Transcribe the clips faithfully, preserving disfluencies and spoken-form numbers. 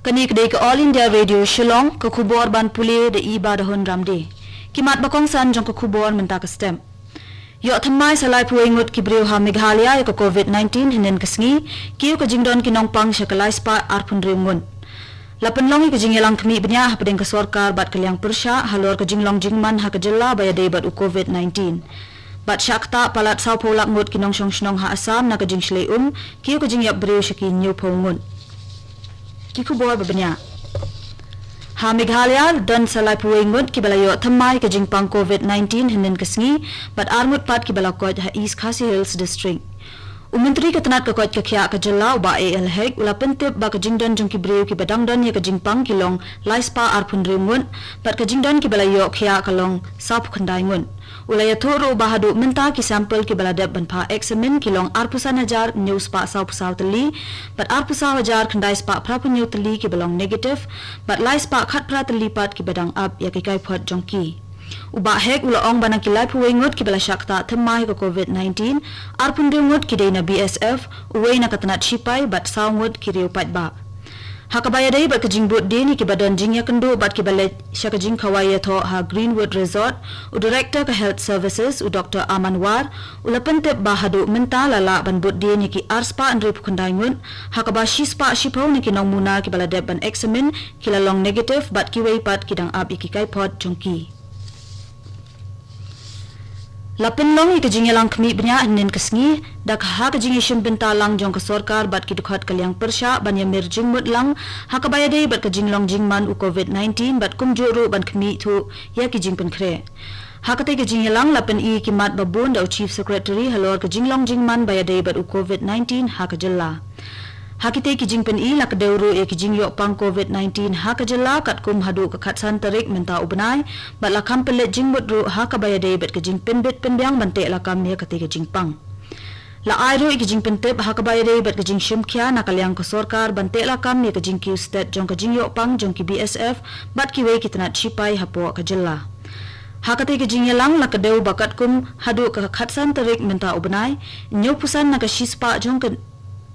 Kane ka dei ka All India Radio Shillong, ka khubor ban pule da i Badahun Ramde. Ki mat ba kongsan jong ka khubor mynta ka step. Ïoh thymmai sa laiphew wei ngut ki briew ha Meghalaya ïa ka COVID nineteen hynnin ka sngi, kiew ka jingdon ki nongpang sha ka lai spah arphew hynriew ngut. La pynlong ïa ka jingïalang khmih bniah hapdeng ka sorkar bad ka liang pyrshah halor ka jinglong jingman ha ka jylla ba ïadei bad u COVID nineteen. Bad shah ktah palat sawphew lak ngut ki nongshong shnong ha Assam na ka jingshlei um, kiew ka jingïap briew sha ki hynñiewphew ngut. Ki khubor ba bniah. Ha Meghalaya don sa laiphew wei ngut kiba la ïoh thymmai ka jingpang COVID nineteen hynnin ka sngi, bad ar ngut pat kiba la koit ha East Khasi Hills District. U Myntri ka tnat ka koit ka khiah ka jylla u Bah A L Hek u la pyntip ba ka jingdon jong ki briew kiba dang don ïa ka jingpang ki long lai spah arphew hynriew ngut, bad ka jingdon kiba la ïoh khiah ka long sawphew khyndai ngut. U la ïathuh ruh ba haduh mynta ki sample kiba la dep ban phah examine ki long arphew san hajar hynñiew spah sawphew saw tylli, bad arphew saw hajar khyndai spah phraphew hynñiew tylli kiba long negative, bad lai spah khatphra tylli pat kiba dang ap ïa ki kaiphod jong ki. U Bah Hek u la ong ba na ki laiphew wei ngut kiba la shah ktah thymmai ka COVID nineteen, arphew hynriew ngut ki dei na B S F, uwei na ka tnat shipai bad saw ngut ki riew paidbah. Ha kaba ïadei bad ka jingbud dien ïa kiba don jingïakynduh bad kiba leit sha ka jingkhawai ïathoh ha Greenwood Resort, u Director ka Health Services, u Doctor Aman War, u la pyntip ba haduh mynta la lah ban bud dien ïa ki ar spah hynriewphew khyndai ngut, ha kaba shi spah shiphew na ki nongmuna kiba la dep ban examine ki la long negative bad kiwei pat ki dang ap ïa ki kaiphod jong ki. La pynlong ïa ka jingïalang khmih bniah hynnin ka sngi, da ka ha ka jingïashim bynta lang jong ka sorkar bad ki dkhot ka liang pyrshah ban ïamir jingmut lang ha kaba ïadei bad ka jinglong jingman u COVID nineteen bad kumjuh ruh ban khmih thuh ïa ki jingpynkhreh. Ha katei ka jingïalang la pyni ki mat ba bun da u Chief Secretary halor ka jinglong jingman ba ïadei bad u COVID nineteen ha ka jylla. Ha kitei ki jingpyni la kdew ruh ïa ki jingïoh pang COVID nineteen ha ka jylla katkum haduh ka khatsan tarik mynta u bnai, bad la kham pynleit jingmut ruh ha kaba ïadei bad ka jingpynbit pynbiang ban teh lakam ïa katei ka jingpang. La ai ruh ïa ki jingpyntip ha kaba ïadei bad ka jingshim khia na ka liang ka sorkar ban teh lakam ïa ka jingkiew stet jong ka jingïoh pang jong ki B S F bad kiwei ki tnat shipai hapoh ka jylla. Ha katei ka jingïalang la kdew ba katkum haduh ka khatsan tarik mynta u bnai, hynñiewphew san na ka shi spah jong ka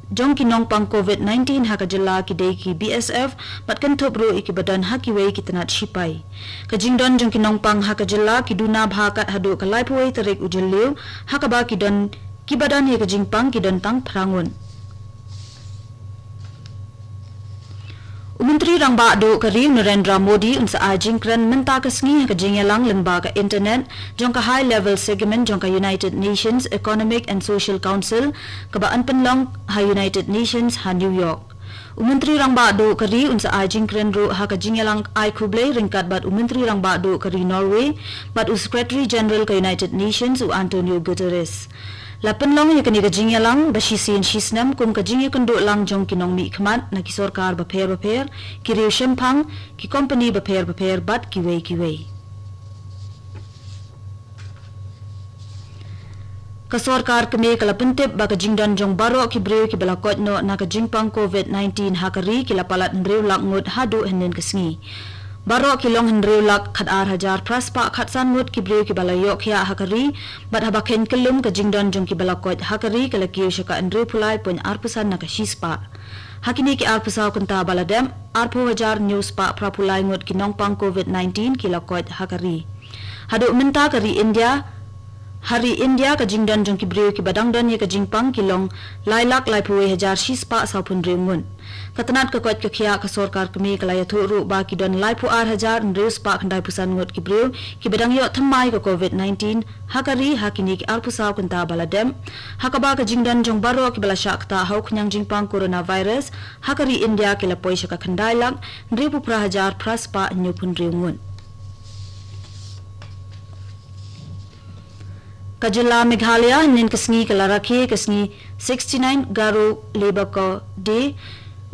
jong ki nongpang COVID nineteen ha ka jylla ki dei ki B S F, bad kynthup ruh ïa kiba don ha kiwei ki tnat shipai. Ka jingdon jong ki nongpang ha ka jylla ki duna bha kat haduh ka laiphew wei tarik u Jylliew, ha kaba ki don kiba don ïa ka jingpang ki don tang phra ngut. U Myntri Rangbah Duh ka ri u Narendra Modi un sa ai jingkren mynta ka sngi ha ka jingïalang lyngba ka internet jong ka High Level Segment jong ka United Nations Economic and Social Council kaba yn pynlong ha United Nations ha New York. U Myntri Rangbah Duh ka ri un sa ai jingkren ruh ha ka jingïalang ai khublei ryngkat bad u Myntri Rangbah Duh ka ri Norway bad u Secretary General ka United Nations u Antonio Guterres. La pynlong ïa kane ka jingïalang ba shisien shisnem kum ka jingïakynduh lang jong ki nongmihkhmat na ki sorkar bapher bapher, ki riew shemphang, ki kompani bapher bapher bad kiwei kiwei. Ka sorkar kmie ka la pyntip ba ka jingdon jong baroh ki briew kiba la koit noh na ka jingpang COVID nineteen ha ka ri ki la palat hynriew lak ngut haduh hynnin ka sngi. Baroh ki long hynriew lak khatar hajar phra spah khatsan ngut ki briew kiba la ïoh khiah ha ka ri, bad haba khein kyllum ka jingdon jong kiba la koit ha ka ri ka la kiew sha ka hynriewphew lai point arphew san na ka shi spah. Ha kine ki arphew saw kynta ba la dep, arphew hajar hynñiew spah phraphew lai ngut ki nongpang COVID nineteen ki la koit ha ka ri. Haduh mynta ka ri India, ha ri India ka jingdon jong ki briew kiba dang don ïa ka jingpang ki long lai lak laiphew wei hajar shi spah sawphew hynriew ngut. Ka tnat ka koit ka khiah ka sorkar kmie ka la ïathuh ruh ba ki don laiphew ar hajar hynriew spah khyndaiphew san ngut ki briew kiba dang ïoh thymmai ka COVID nineteen ha ka ri ha kine ki arphew saw kynta ba la dep, ha kaba ka jingdon jong baroh kiba la shah ktah ha u khñiang jingpang coronavirus ha ka ri India ki la poi sha ka khyndai lak hynriewphew phra hajar phra spah hynñiewphew hynriew ngut. Ka jylla Meghalaya hynnin ka sngi ka la rakhe ka sngi sixty-nine Garo Labour Corps Day.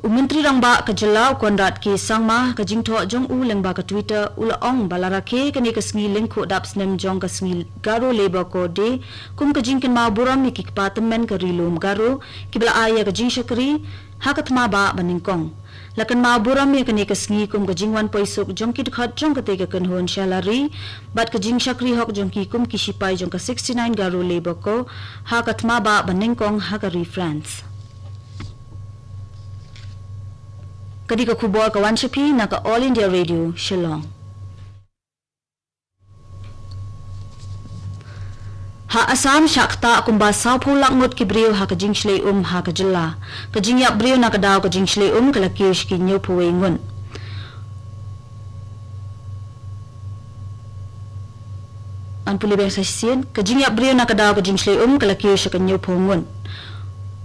U Myntri Rangbah ka jylla u Conrad K Sangma ha ka jingthoh jong u lyngba ka Twitter u la ong ba la rakhe kane ka sngi lyngkhuh dap snem jong ka sngi Garo Labour Corps Day kum ka jingkynmaw burom ïa ki kpa tymmen ka ri lum Garo kiba la ai ïa ka jingshakri ha ka thma bah ba nyngkong. La kynmaw burom ïa kane ka sngi kum ka jingwan poi suk jong ki dkhot jong katei ka kynhun sha la ri, bad ka jingshakri hok jong ki kum ki shipai jong ka sixty-nine Garo Labour Corps ha ka thma bah ba nyngkong ha ka ri France. Ka dei ka khubor ka wan sha phi na ka All India Radio Shillong. Ha Assam shah ktah kumba sawphew lak ngut ki briew ha ka jingshlei um ha ka jylla. Ka jingïap briew na ka daw ka jingshlei um ka la kiew sha ki hynñiewphew wei ngut. An pule beng sa shisien, ka jingïap briew na ka daw ka jingshlei um ka la kiew sha ka hynñiewphew ngut.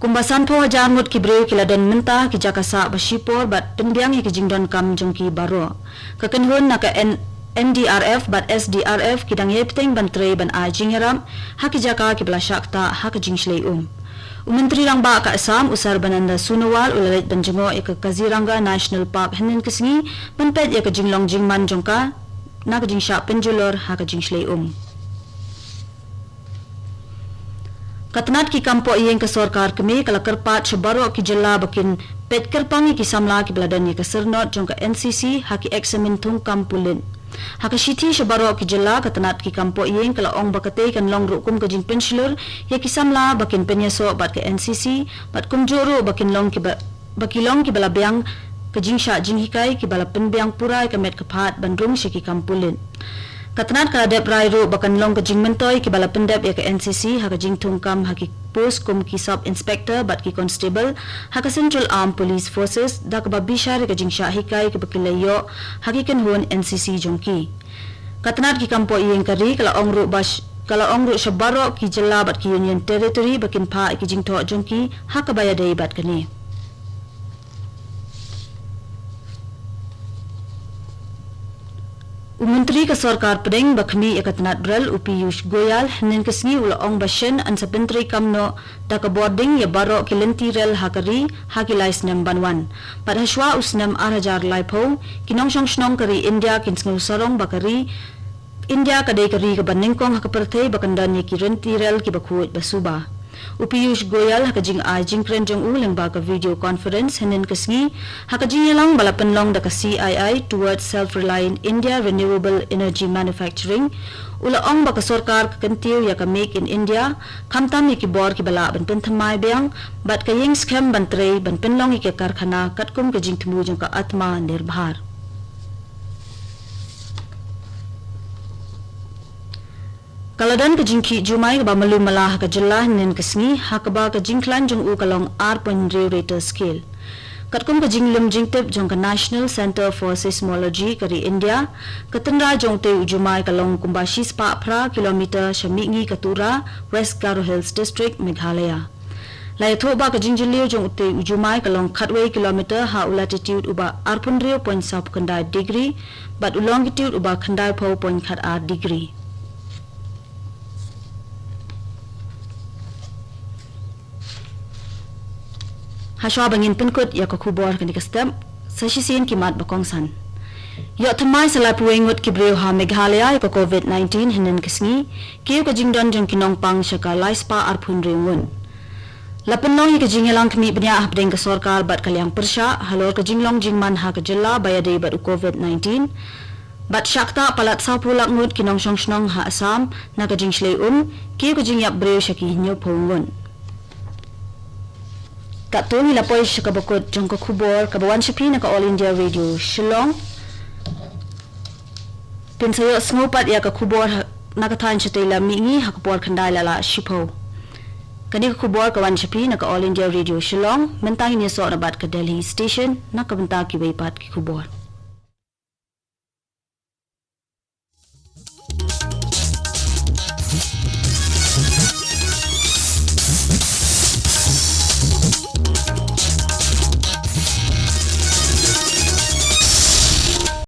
Kumba sanphew hajar ngut ki briew ki la don mynta ki jaka sah ba shipor bad pynbiang ïa ki jingdonkam jong ki baroh. Ka kynhun na ka N-, N D R F bad S D R F ki dang ïai bteng ban trei ban ai jingïarap ha ki jaka kiba la shah ktah ha ka jingshlei um. U Myntri Rangbah ka Assam, u Sarbananda Sonowal, u la leit ban jngoh ïa ka Kaziranga National Park hynnin ka sngi ban peit ïa ka jinglong jingman jong ka na ka jingshah pynjulor ha ka jingshlei um. Ka tnat ki kam pok ïing ka sorkar kmie ka la kyrpad sha baroh ki jylla ba kin peit kyrpang ïa ki samla kiba la don ïa ka syrnod jong ka N C C ha ki eksamin thungkam pulit. Ha ka shithi sha baroh ki jylla, ka tnat ki kam pok ïing ka la ong ba katei kan long ruh kum ka jingpynshlur ïa ki samla ba kin pynïasoh bad ka N C C bad kumjuh ruh ba kin long kiba, ba ki long kiba la biang ka jingshah jinghikai kiba la pynbiang pura ïa ka met ka phad ban rung sha ki kam pulit. Ka tnat ka la dep rai ruh ba kan long ka jingmyntoi kiba la pyndep ïa ka N C C ha ka jingthungkam ha ki post kum ki Sub Inspector bad ki Constable ha ka Central Armed Police Forces, da kaba bishar ïa ka jingshah hikai kaba ki la ïoh ha ki kynhun N C C jong ki. Ka tnat ki kam pok ïing ka ri ka la ong ruh ba sh-, ka la ong ruh sha baroh ki jylla bad ki Union Territory ba kin phah ïa ki jingthoh jong ki ha kaba ïadei bad kane. U Myntri ka Sorkar Pdeng ba khmih ïa ka tnat rel, u Piyush Goyal, hynnin ka sngi u la ong ba shen yn sa pyntreikam noh da ka bording ïa baroh ki lynti rel ha ka ri ha ki lai snem ban wan. Bad hashwa u snem ar hajar laiphew, ki nongshong shnong ka ri India kin sngew sarong ba ka ri India ka dei ka ri kaba nyngkong ha ka pyrthei ba kan don ïa ki lynti rel kiba khuid ba suba. U Piyush Goyal ha ka jingai jingkren jong u lyngba ka video conference hynnin ka sngi ha ka jingïalang ba la pynlong da ka C I I Towards Self-Reliant India Renewable Energy Manufacturing, u la ong ba ka sorkar ka kyntiew ïa ka Make in India, khamtam ïa ki bor kiba lah ban pynthymmai biang bad ka ïing skhem ban trei ban pynlong ïa ki karkhana katkum ka jingthmu jong ka Atmanirbhar. Ka la don ka jingkhih jumai kaba malu mala ha ka jylla hynnin ka sngi, ha kaba ka jingkhlaiñ jong u ka long ar point hynriew Richter scale. Katkum ka jinglum jingtip jong ka National Centre for Seismology ka ri India, ka tynrai jong utei u jumai ka long kumba shispah phra kilometer sha mihngi ka Tura, West Garo Hills District, Meghalaya. La ïathuh ba ka jingjylliew jong utei u jumai ka long khatwei kilometer ha u latitude uba arphew hynriew point saw khyndai degree bad u longitude uba khyndaiphew point khatar degree. Hashwa ba ngin pynkut ïa ka khubor kane ka step, sa shisien ki mat ba kongsan. Ïoh thymmai sa laiphew wei ngut ki briew ha Meghalaya ïa ka covid nineteen hynnin ka sngi, kiew ka jingdon jong ki nongpang sha ka laispah arphew hynriew ngut. La pynlong ïa ka jingïalang khmih bniah hapdeng ka sorkar bad ka liang pyrshah halor ka jinglong jingman ha ka jylla ba ïadei bad u covid nineteen. Bad shah ktah palat sawphew lak ngut ki nongshong shnong ha Assam na ka jingshlei um, kiew ka jingïap briew sha ki hynñiewphew ngut. Katto ngi la poi sha kaba kut jong ka khubor kaba wan sha phi na ka All India Radio Shillong. Phin sa ïohsngew pat ïa ka khubor ha, na ka thaiñ shatei la mihngi ha ka por khyndai la lah shiphew. Kane ka khubor ka wan sha phi na ka All India Radio Shillong, mynta ngin ïasoh na bad ka Delhi Station na ka bynta kiwei pat ki khubor.